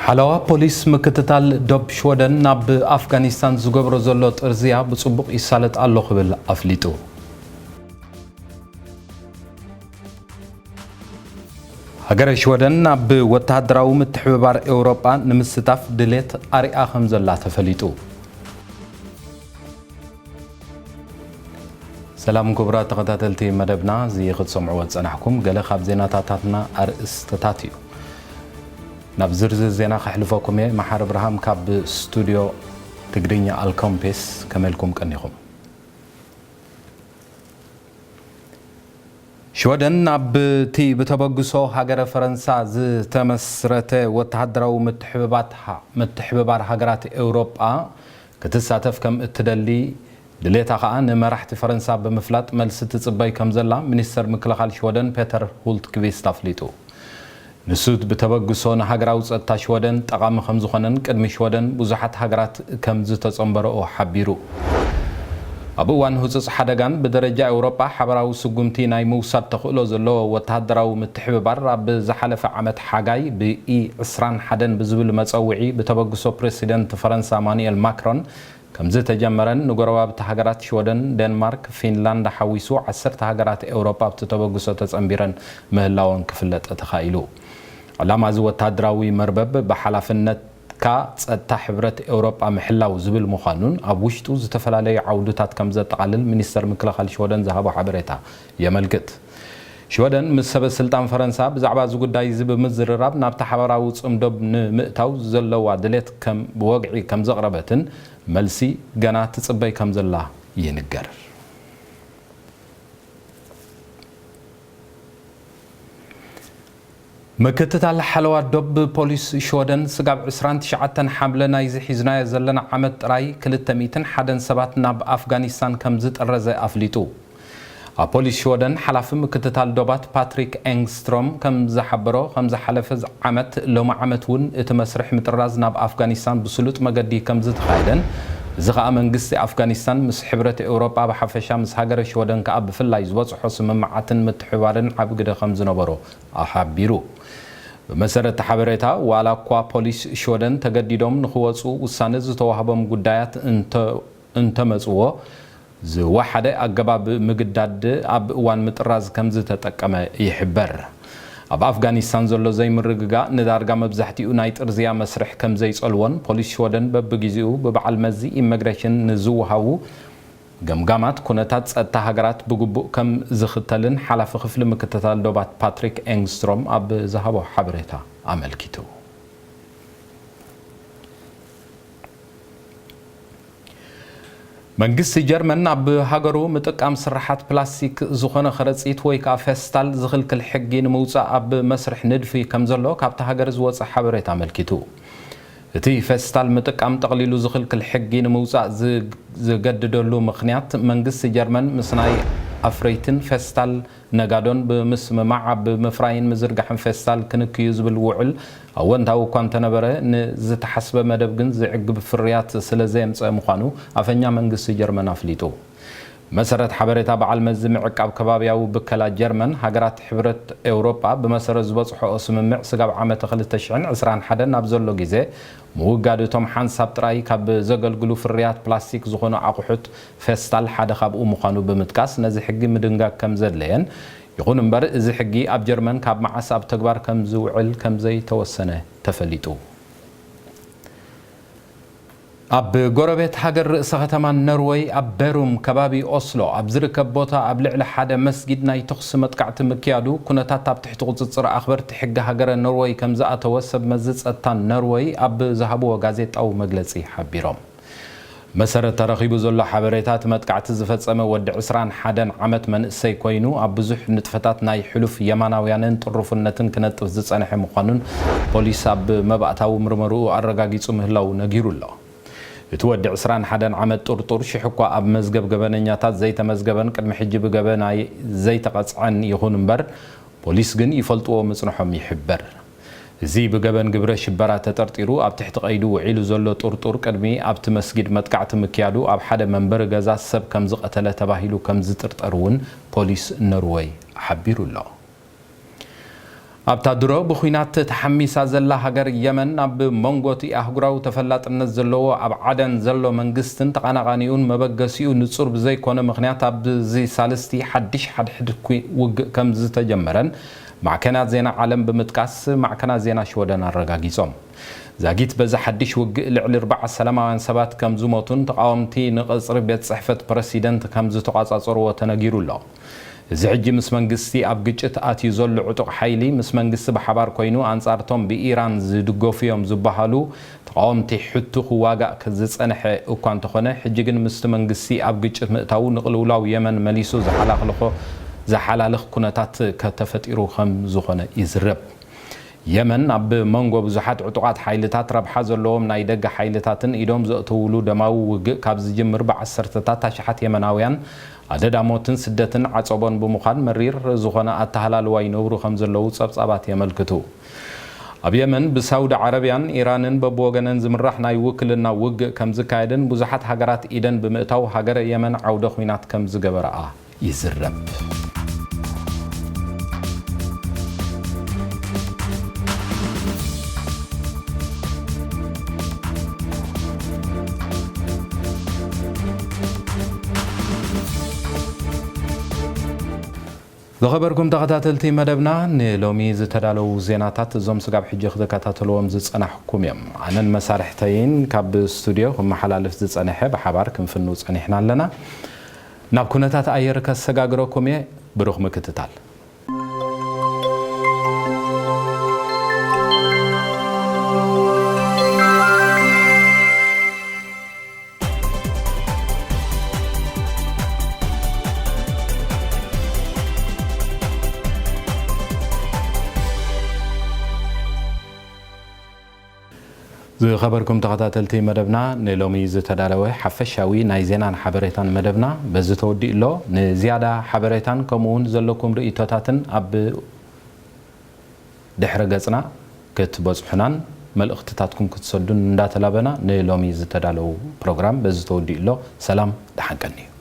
ሓለዋ ፖሊስ ምክትታል ዶብ ሽወደን ናብ ኣፍጋኒስታን ዝገብሮ ዘሎ ጥርዝያ ብጽቡቕ ይሳለጥ ኣሎ ክብል ኣፍሊጡ። ሃገረ ሽወደን ናብ ወተሃደራዊ ምትሕብባር ኤውሮጳ ንምስታፍ ድሌት ኣርያ ከም ዘላ ተፈሊጡ። ሰላም ክቡራት ተኸታተልቲ መደብና፣ እዚ ክትሰምዕዎ ዝጸናሕኩም ገለ ካብ ዜናታታትና ኣርእስትታት እዩ። ናብ ዝርዝር ዜና ከሕልፈኩም እየ። መሓር እብርሃም ካብ ስቱድዮ ትግርኛ ኣልኮምፔስ፣ ከመልኩም ቀኒኹም። ሽወደን ናብቲ ብተበግሶ ሃገረ ፈረንሳ ዝተመስረተ ወተሃደራዊ ምትሕብባት-፣ ምትሕብባር ሃገራት ኤውሮጳ ክትሳተፍ ከም እትደሊ፣ ድሌታ ከኣ ንመራሕቲ ፈረንሳ ብምፍላጥ መልሲ ትጽበይ ከም ዘላ ሚኒስተር ምክልኻል ሽወደን ፔተር ሁልትክቪስት ኣፍሊጡ። ንሱ ብተበግሶ ንሃገራዊ ጸጥታ ሽወደን ጠቓሚ ከም ዝኾነን ቅድሚ ሽወደን ብዙሓት ሃገራት ከም ዝተጸንበረኦ ሓቢሩ። ኣብ እዋን ህጹጽ ሓደጋን ብደረጃ ኤውሮጳ ሓበራዊ ስጉምቲ ናይ ምውሳድ ተኽእሎ ዘለዎ ወተሃደራዊ ምትሕብባር ኣብ ዝሓለፈ ዓመት ሓጋይ ብኢ ዕስራን ሓደን ብዝብል መጸውዒ ብተበግሶ ፕረሲደንት ፈረንሳ ማኑኤል ማክሮን ከም ዝተጀመረን ንጎረባብቲ ሃገራት ሽወደን፣ ዴንማርክ፣ ፊንላንድ ሓዊሱ ዓሰርተ ሃገራት ኤውሮጳ ኣብቲ ተበግሶ ተጸንቢረን ምህላወን ክፍለጥ ተኻኢሉ። ዕላማ እዚ ወተሃደራዊ መርበብ ብሓላፍነትካ ጸጥታ ሕብረት ኤውሮጳ ምሕላው ዝብል ምዃኑን ኣብ ውሽጡ ዝተፈላለዩ ዓውድታት ከም ዘጠቓልል ሚኒስተር ምክልኻል ሽወደን ዝሃቦ ሓበሬታ የመልክት። ሽወደን ምስ ሰበ ስልጣን ፈረንሳ ብዛዕባ እዚ ጉዳይ እዚ ብምዝርራብ ናብቲ ሓባራዊ ጽምዶ ንምእታው ዘለዋ ድሌት ከም ብወግዒ ከም ዘቕረበትን መልሲ ገና ትጽበይ ከም ዘላ ይንገር። ምክትታል ሓለዋ ዶብ ፖሊስ ሽወደን ስጋብ ዕስራን ትሽዓተን ሓምለ ናይዚ ሒዝናዮ ዘለና ዓመት ጥራይ ክልተ ሚእትን ሓደን ሰባት ናብ ኣፍጋኒስታን ከም ዝጠረዘ ኣፍሊጡ። ኣብ ፖሊስ ሽወደን ሓላፊ ምክትታል ዶባት ፓትሪክ ኤንግስትሮም ከም ዝሓበሮ፣ ከም ዝሓለፈ ዓመት ሎሚ ዓመት እውን እቲ መስርሕ ምጥራዝ ናብ ኣፍጋኒስታን ብስሉጥ መገዲ ከም ዝተኻየደን፣ እዚ ኸኣ መንግስቲ ኣፍጋኒስታን ምስ ሕብረት ኤውሮጳ ብሓፈሻ ምስ ሃገረ ሽወደን ከኣ ብፍላይ ዝበጽሖ ስምምዓትን ምትሕብባርን ዓቢ ግደ ከም ዝነበሮ ኣሓቢሩ። ብመሰረት እቲ ሓበሬታ፣ ዋላ እኳ ፖሊስ ሽወደን ተገዲዶም ንኽወጹ ውሳነ ዝተዋህቦም ጉዳያት እንተ-፣ እንተመጽዎ፣ ዝወሓደ ኣገባብ ምግዳድ ኣብ እዋን ምጥራዝ ከም ዝተጠቀመ ይሕበር። ኣብ ኣፍጋኒስታን ዘሎ ዘይምርግጋእ ንዳርጋ መብዛሕትኡ ናይ ጥርዝያ መስርሕ ከም ዘይጸልዎን፣ ፖሊስ ሽወደን በብግዜኡ ብበዓል መዚ ኢሚግሬሽን ንዝወሃቡ ገምጋማት ኩነታት ጸጥታ ሃገራት ብግቡእ ከም ዝኽተልን ሓላፊ ክፍሊ ምክትታል ዶባት ፓትሪክ ኤንግስትሮም ኣብ ዝሃቦ ሓበሬታ ኣመልኪቱ። መንግስቲ ጀርመን ኣብ ሃገሩ ምጥቃም ስርሓት ፕላስቲክ ዝኾነ ከረጺት ወይ ከኣ ፌስታል ዝኽልክል ሕጊ ንምውጻእ ኣብ መስርሕ ንድፊ ከም ዘሎ ካብታ ሃገር ዝወጸ ሓበሬታ ኣመልኪቱ። እቲ ፌስታል ምጥቃም ጠቕሊሉ ዝኽልክል ሕጊ ንምውጻእ ዝ-፣ ዝገድደሉ ምኽንያት፣ መንግስቲ ጀርመን ምስ ናይ ኣፍረይትን ፌስታል ነጋዶን ብምስምማዕ ኣብ ምፍራይን ምዝርጋሕን ፌስታል ክንክዩ ዝብል ውዕል ኣወንታዊ እኳ እንተነበረ፣ ንዝተሓስበ መደብ ግን ዝዕግብ ፍርያት ስለ ዘየምጸአ ምዃኑ ኣፈኛ መንግስቲ ጀርመን ኣፍሊጡ። መሰረት ሓበሬታ በዓል መዚ ምዕቃብ ከባብያዊ ብከላ ጀርመን፣ ሃገራት ሕብረት ኤውሮጳ ብመሰረት ዝበጽሖኦ ስምምዕ፣ ስጋብ ዓመተ ክልተ ሽሕን ዕስራን ሓደን ኣብ ዘሎ ግዜ፣ ምውጋድ እቶም ሓንሳብ ጥራይ ካብ ዘገልግሉ ፍርያት ፕላስቲክ ዝኾኑ ኣቑሑት ፌስታል ሓደ ካብኡ ምዃኑ ብምጥቃስ፣ ነዚ ሕጊ ምድንጋግ ከም ዘድለየን፣ ይኹን እምበር፣ እዚ ሕጊ ኣብ ጀርመን ካብ መዓስ ኣብ ተግባር ከም ዝውዕል ከም ዘይተወሰነ ተፈሊጡ። ኣብ ጎረቤት ሃገር ርእሰ ከተማ ኖርወይ ኣብ በሩም ከባቢ ኦስሎ ኣብ ዝርከብ ቦታ ኣብ ልዕሊ ሓደ መስጊድ ናይ ተኹሲ መጥቃዕቲ ምክያዱ ኩነታት ኣብ ትሕቲ ቁጽጽር ኣኽበርቲ ሕጊ ሃገረ ኖርወይ ከም ዝኣተወ ሰብ መዚ ጸጥታ ኖርወይ ኣብ ዝሃብዎ ጋዜጣዊ መግለጺ ሓቢሮም። መሰረት ተረኺቡ ዘሎ ሓበሬታ፣ እቲ መጥቃዕቲ ዝፈጸመ ወዲ ዕስራን ሓደን ዓመት መንእሰይ ኮይኑ፣ ኣብ ብዙሕ ንጥፈታት ናይ ሕሉፍ የማናውያንን ጥሩፍነትን ክነጥፍ ዝጸንሐ ምዃኑን ፖሊስ ኣብ መባእታዊ ምርመርኡ ኣረጋጊጹ ምህላዉ ነጊሩ ኣሎ። እቲ ወዲ ዕስራን ሓደን ዓመት ጥርጡር ሽሕ እኳ ኣብ መዝገብ ገበነኛታት ዘይተመዝገበን ቅድሚ ሕጂ ብገበን ኣይ-፣ ዘይተቐጽዐን፣ ይኹን እምበር ፖሊስ ግን ይፈልጥዎ ምጽንሖም ይሕበር። እዚ ብገበን ግብረ ሽበራ ተጠርጢሩ ኣብ ትሕቲ ቀይዲ ውዒሉ ዘሎ ጥርጡር ቅድሚ ኣብቲ መስጊድ መጥቃዕቲ ምክያዱ ኣብ ሓደ መንበሪ ገዛ ሰብ ከም ዝቐተለ ተባሂሉ ከም ዝጥርጠር እውን ፖሊስ ኖርወይ ሓቢሩ ኣሎ። ኣብታ ድሮ ብኹናት ተሓሚሳ ዘላ ሃገር የመን፣ ኣብ መንጎ እቲ ኣህጉራዊ ተፈላጥነት ዘለዎ ኣብ ዓደን ዘሎ መንግስትን ተቓናቓኒኡን መበገሲኡ ንጹር ብዘይኮነ ምኽንያት፣ ኣብዚ ሳልስቲ ሓድሽ ሓድሕድ ኩ-፣ ውግእ ከም ዝተጀመረን ማዕከናት ዜና ዓለም ብምጥቃስ ማዕከናት ዜና ሽወደን ኣረጋጊጾም። ዛጊት በዚ ሓድሽ ውግእ ልዕሊ ኣርባዓ ሰላማውያን ሰባት ከም ዝሞቱን ተቓወምቲ ንቐጽሪ ቤት ጽሕፈት ፕረሲደንት ከም ዝተቋጻጸርዎ ተነጊሩ ኣሎ። እዚ ሕጂ ምስ መንግስቲ ኣብ ግጭት ኣትዩ ዘሎ ዕጡቕ ሓይሊ፣ ምስ መንግስቲ ብሓባር ኮይኑ ኣንጻርቶም ብኢራን ዝድገፉ እዮም ዝበሃሉ ተቓወምቲ ሕቱ ክዋጋእ ዝጸንሐ እኳ እንተኾነ፣ ሕጂ ግን ምስቲ መንግስቲ ኣብ ግጭት ምእታዉ ንቕልውላው የመን መሊሱ ዝሓላኽልኾ፣ ዝሓላልኽ ኩነታት ከተፈጢሩ ከም ዝኾነ ይዝረብ። የመን ኣብ መንጎ ብዙሓት ዕጡቓት ሓይልታት ረብሓ ዘለዎም ናይ ደገ ሓይልታትን ኢዶም ዘእተውሉ ደማዊ ውግእ ካብ ዝጅምር ብዓሰርተታት ኣሽሓት የመናውያን ኣደዳ ሞትን ስደትን ዓጸቦን ብምዃን መሪር ዝኾነ ኣተሃላልዋ ይነብሩ ከም ዘለዉ ጸብጻባት የመልክቱ። ኣብ የመን ብሳውዲ ዓረብያን ኢራንን በብወገነን ዝምራሕ ናይ ውክልና ውግእ ከም ዝካየድን ብዙሓት ሃገራት ኢደን ብምእታው ሃገረ የመን ዓውደ ኹናት ከም ዝገበረኣ ይዝረብ። ዝኸበርኩም ተኸታተልቲ መደብና፣ ንሎሚ ዝተዳለዉ ዜናታት እዞም ስጋብ ሕጂ ክትከታተልዎም ዝጸናሕኩም እዮም። ኣነን መሳርሕተይን ካብ ስቱድዮ ክመሓላልፍ ዝጸንሐ ብሓባር ክንፍንው ጸኒሕና ኣለና። ናብ ኩነታት ኣየር ከሰጋግረኩም እየ። ብሩኽ ምክትታል። ዝኸበርኩም ተኸታተልቲ መደብና፣ ንሎሚ ዝተዳለወ ሓፈሻዊ ናይ ዜናን ሓበሬታን መደብና በዚ ተወዲኡ ኣሎ። ንዝያዳ ሓበሬታን ከምኡ እውን ዘለኩም ርእይቶታትን ኣብ ድሕረ ገጽና ክትበጽሑናን መልእኽትታትኩም ክትሰዱን እንዳተላበና፣ ንሎሚ ዝተዳለዉ ፕሮግራም በዚ ተወዲኡ ኣሎ። ሰላም፣ ደሓን ቀንዩ።